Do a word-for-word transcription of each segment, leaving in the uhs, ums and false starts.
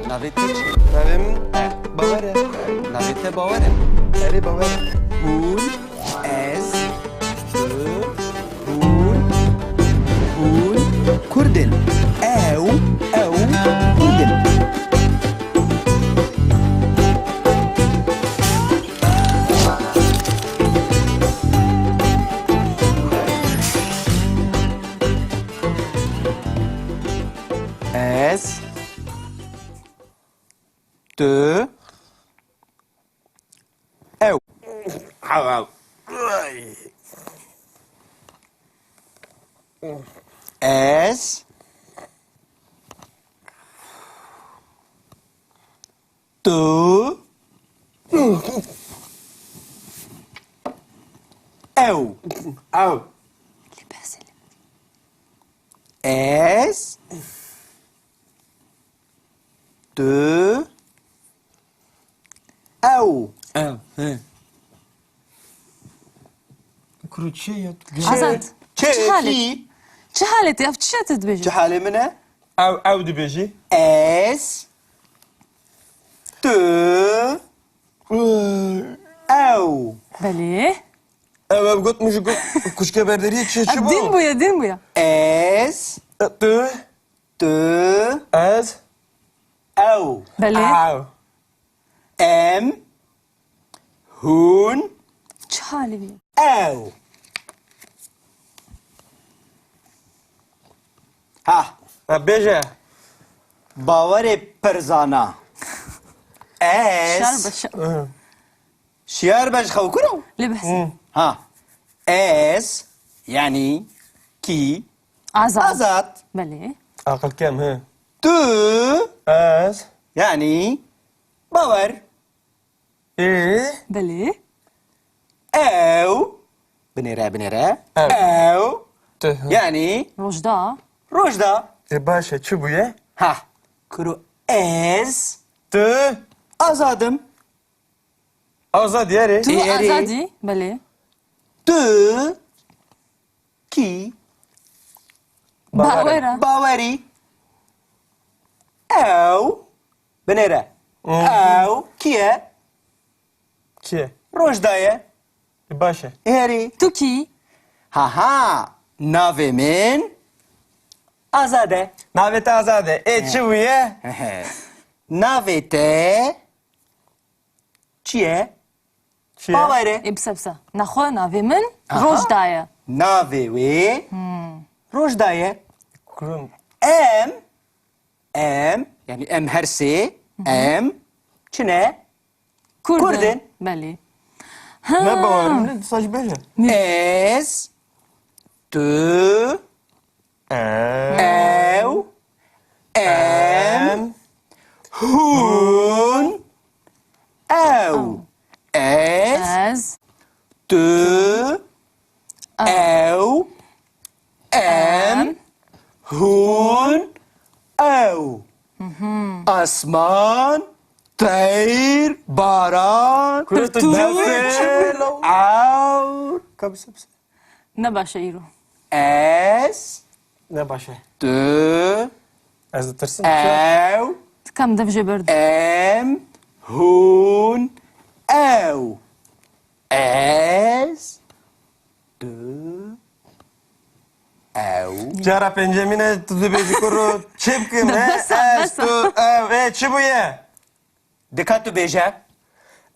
Navê te çi? Navê min Bawer e. Navê te Bawer e? Erê, Bawer e. Hûn, ez, tu, hûn, hûn Kurd in. Ew, ew Kurd in. Ez, tu, ew. Ez, tu, ew. Ew. Ez, tu, ew. Ew, he. Kuro çi ya? Azad. Çi, çi halê? Kî? Çi halê te? Ev çi ya te dibêjî? Çi halê min e? Ew, ew dibêjî. Ez, tu, ew. Belê. Ew, ew got, min jî got, kuşke berderiyê çi, çi bû? Din bûye, din bûye. Ez, tu, tu, ez, ew. Belê. Ew. Em, hûn, çi halê wî? Ew. Ha. Ha, bêje. Bawerê pirzana. Ez. Şer be, şer. Hı. Şiyar be ji xew kuro? Lê behs. Hı. Ha. Ez, yani ki Azad. Azad. Belê. Aqil kem, he. Tu. Ez. Yani Bawer. Ê? Belê. Ew. Binêre, binêre. Ew. Ew. Tu, hı. Yani Rojda. Rojda. E, baş e, çi bûye? Ha. Kuro ez. Tu. Azadim. Azad erê. Tu Erê. Azadî. Belê. Tu. Kî? Bawer e. Bawer e. Bawerî. Ew. Binêre. Hı. Ew kî ye? Kî ye? Rojda ye. E, baş e. Erê. Tu kî? Ha ha. Navê min Azad e. Navê te Azad e. Ê, çi bûye? Navê te çi ye? Çi ye? Bawer e. Ê, bisa, bisa. Nexwe navê min Aha. Rojda ye. Navê wê Hmm. Rojda ye. Kurun. Em, em, yani em her sê, em, çi ne? Kurd in. Kurd in. Belê. Ha. Ne bawerim ne, disa jî bêje. Ez, tu, Em. Ew. Em. Em. Hûn. Ew. Ew. Ez. Ez. Tu. Ew. Ew. Em. Em. Hûn. Ew. Mhm. Asman. Teyr. Baran. Kuro tu Pirtûk. Destê. Ew. Ka bise bise. Ne baş e îro. Ez. Ne baş e. Tu. Ez ditirsim. Ew. Kam dev jê berdim. Em. Hûn. Ew. Ez. Tu. Ew. Cara pêncemîn e, tu dibêjî kuro çi bikim, he? Bes e, ez, bes e. Tu, ew, ê, çi bûye? Dika tu bêje.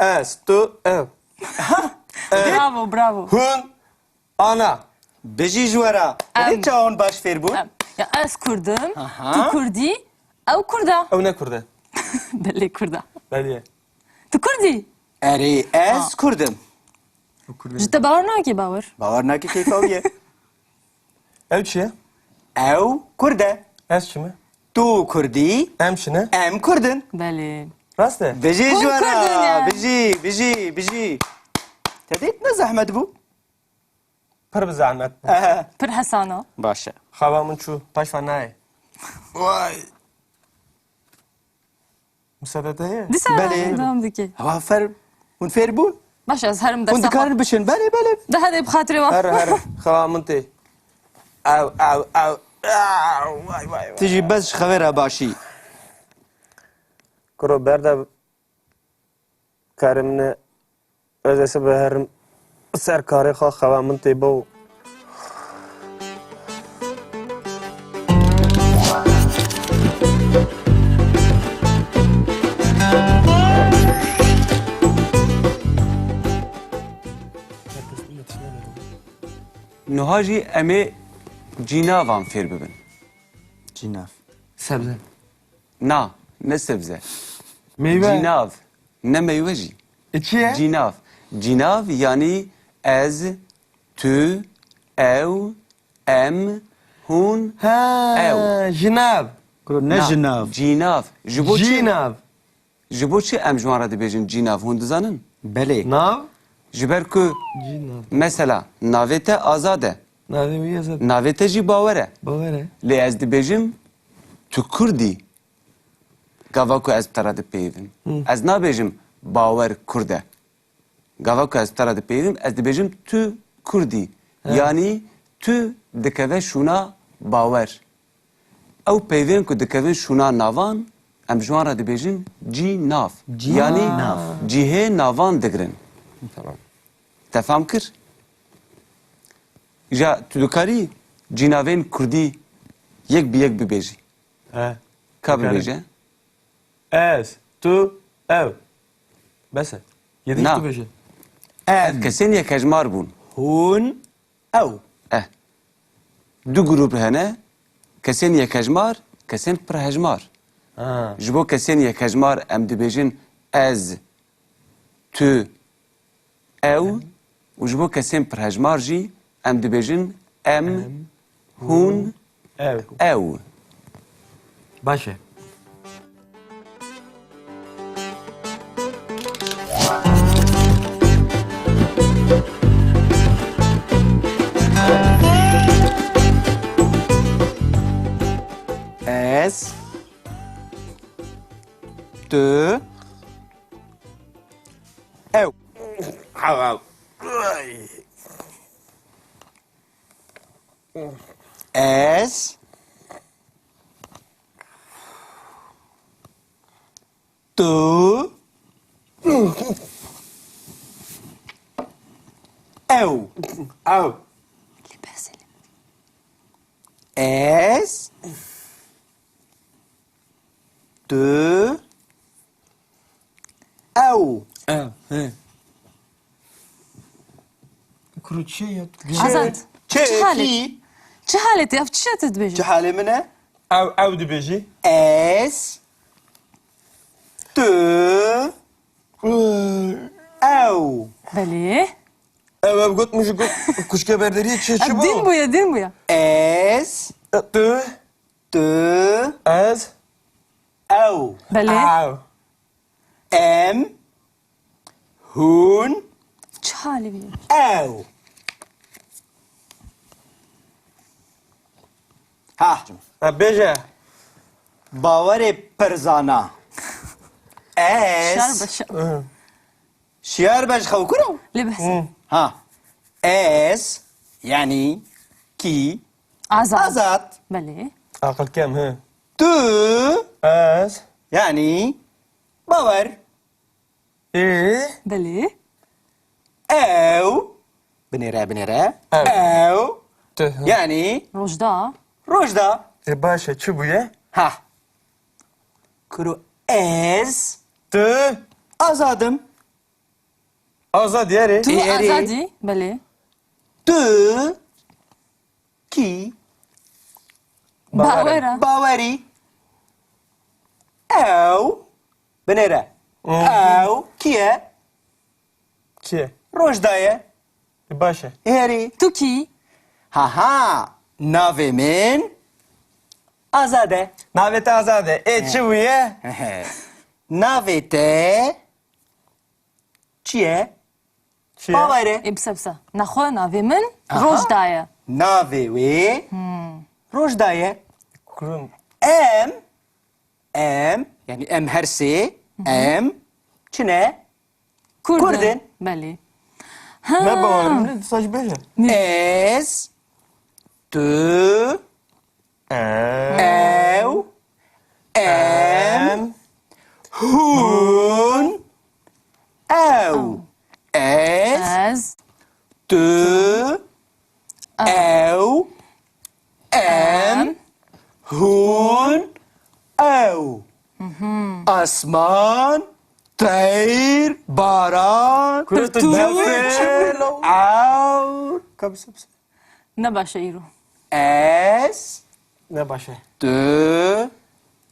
Ez, tu, ew. Bravo, bravo. Hûn, ana. Bijî ji we re. Em. Belê çawan baş fêr bûn? Em. Ya ez Kurd im, Aha. Tu Kurdî, ew Kurd e. Ew ne Kurd e. Belê Kurd e. Belê. Tu Kurdî? Erê, ez Ha. Kurd im. Ew Kurd e. Ji te bawer nake, bawer. Bawer nake keyfa wî ye. Ew çi ye? Ew Kurd e. Ez çi me? Tu Kurdî. Em çi ne? Em Kurd in. Belê. Rast e? Bijî Hûn ji we re. Kurd in yani. Bijî, bijî, bijî. Te dît ne zehmet bû? Pir bi zehmet bû. Ehe. Pir hesana. Baş e. Xewa min çû. Paşva nayê. Vay. Misade te heye? Dîsa Belê. Devam dike. Hewa fer, hûn fêr bûn? Baş, ez herim dersa xwe. Hûn dikarin bişin? Belê, belê. De hede bi xatirê wan. Here, here. Xewa min tê. Ew, ew, ew. Ew, vay, vay, vay. Tu jî bes ji xewê re başî. Kuro berda karê min e. Ez ê sibe herim ser karê xwe, xewa min tê bo. Niha jî em ê cînavan fêr bibin. Cînav. Sebze. Na, ne sebze. Meyve. Cînav. Ne meywe jî. E, çi ye? Cînav. Cînav, yanî ez, tu, ew, em, hûn, Ha, ew. Jinav. Kuro, ne Na, jinav. Cînav. Ji bo çi? Cînav. Ji bo çi em ji wan re dibêjin cînav, hûn dizanin? Belê. Nav? Ji ber ku, Cînav. Mesela, navê te Azad e. Navê wî Azad. Navê te jî Bawer e. Bawer e. Lê ez dibêjim, tu Kurd î. Gava ku ez bi te re dipeyivim. Hı. Ez nabêjim, Bawer Kurd e. Gava ku ez bi te re dipeyivim, ez dibêjim, tu Kurd î. He. Yanî tu dikeve şûna Bawer. Ew peyvên ku dikevin şûna navan, em ji wan re dibêjin cînav. Cînav. Yanî cihê navan digirin. Tamam. Te fam kir? Îja tu dikarî cînavên kurdî yek bi yek bibêjî? He. Ka Dikarî. Bibêje? Ez, tu, ew. Bes e. Yedî Na. Tu bêje. Ev kesên yekhejmar bûn. Hûn, ew. Eh. Du grûp hene. Kesên yekhejmar, kesên pirhejmar. Ha. Ji bo kesên yekhejmar em dibêjin ez, tu, ew û ji bo kesên pirhejmar jî em dibêjin em, Em, hûn, hûn, ew. Ew. Baş e. Ez, tu, ew. Ez, tu, ew. Ew. Ez, tu, ew. Ew, he. Kuro çi ya? Azad. Çi, çi halê? Çi halê te? Ev çi ya te dibêjî? Çi halê min e? Ew, ew dibêjî. Ez, tu, ew. Belê. Ew, ev got min ji got kuşke berderiyê çi, çi bû? Din bûye, din bûye. Ez, tu, tu, ez, ew. Belê. Ew. Em, hûn, Çi halê wî? Ew. Ha. Ha, bêje. Bawerê pirzana. Ez. Şar be, şar. Hı. Şiyar be ji xew kuro? Lê behs. Hı. Ha. Ez, yanî kî? Azad. Azad. Belê. Aqil kem, he. Tu. Ez. Yanî Bawer. Ê? Belê. Ew. Binêre, binêre. Ew. Ew. Tu, hı. Yanî Rojda. Rojda. E, baş e, çi bûye? Ha. Kuro ez. Tu. Azadim. Azad erê. Tu Ê, erê. Azadî, belê. Tu. Kî? Bawer e. Bawerî. Ew. Binêre. Hmm. Ew kî ye? Kî ye? Rojda ye. E, baş e. Herî. Tu kî? Ha ha. Navê min Azad e. Navê te Azad e. Ê, çi bûye? Navê te çi ye? Çi ye? Bawer e. Ê, bise, bise. Nexwe navê min Aha. Rojda ye. Navê wê Hmm. Rojda ye. Kurun. Em, em, yanî em her sê, em, çi ne? Kurd in. Kurd in. Belê. Ha. Me bawer min, saç bêje. Ez, tu, Em. Ew. Em. Em. Hûn. Ew. Ez. Ez. Tu. Ew. Em. Em. Hûn. Ew. Asman. Teyr. Baran. Kuro tu Pirtûk. Nefir. Ew. Ka bise, bise. Ne baş e îro. Ez. Ne baş e. Tu.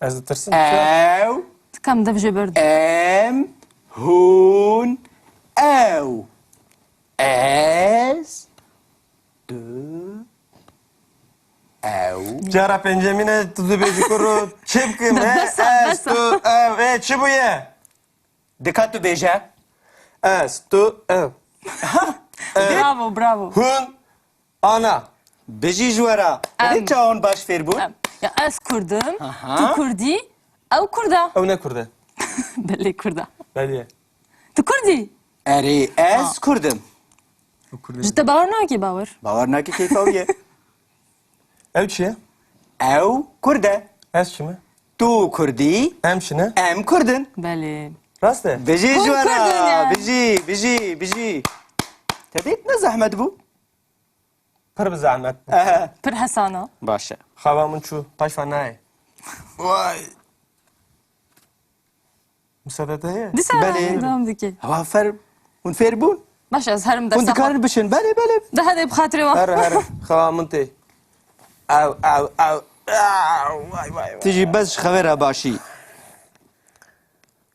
Ez ditirsim. Ew. Ti kam dev jê berdin. Em. Hûn. Ew. Ez. Tu. Ew. Cara pêncemîn e, tu dibêjî kuro çi bikim, he? Bes e, Ez, bes e. Tu, ew, ê, çi bûye? Dika tu bêje. Ez, tu, ew. Ew. Bravo, bravo. Hûn, ana. Bijî ji we re. Em. Erê çawan baş fêr bûn? Em. Ya ez Kurd im, Aha. Tu Kurdî, ew Kurd e. Ew ne Kurd e. Belê Kurd e. Belê. Tu Kurdî? Erê, ez Ha. Kurd im. Ji te bawer nake bawer. Bawer nake keyfa wî ye. Ew çi ye? Ew Kurd e. Ez çi me? Tu Kurdî. Em çi ne? Em Kurd in. Belê. Rast e? Bijî Hûn ji we Kurd in re. Yani. Bijî, bijî, bijî. Te dît ne zehmet bû? Pir bi zehmet bû. Ehe. Pir hesana. Baş e. Xewa min çû. Paşva nayê. Vay. Misade te heye? Dîsa Belê. Devam dike. Hewa fer, hûn fêr bûn? Baş, ez herim Hûn dersa dikarin xwe. Bişin? Belê, belê. Daha de bi xatirê me. Here, here. Xewa min tê. Ew, ew, ew. Ew, vay, vay, vay. Tu jî bes ji xevê re başî.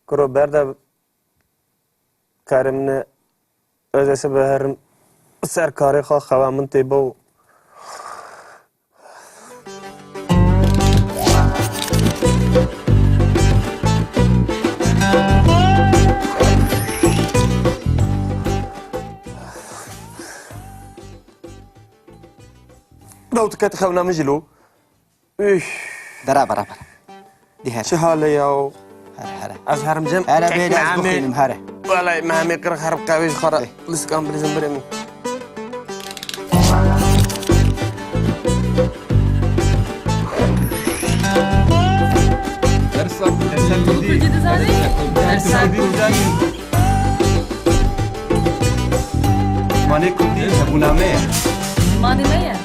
Kuro berde karim ne. Ez ê sibe herim ser karê xwe, xewa min tê bo. Dawt ket xewna min jî lo. Üf. Dera, bera, bera. Di here. Çi hal e ya? Here, here. Ez herim cem. Here bê, ez bixwînim, here. Welay, me hemê qirx herb qehwê ji xwe re. Ê. Liskan bilîzin birê min. Dersa Kurdî. Kurdî dizanî? Dersa Kurdî. Zimanê Kurdî hebûna me ye. Zimanê me ye.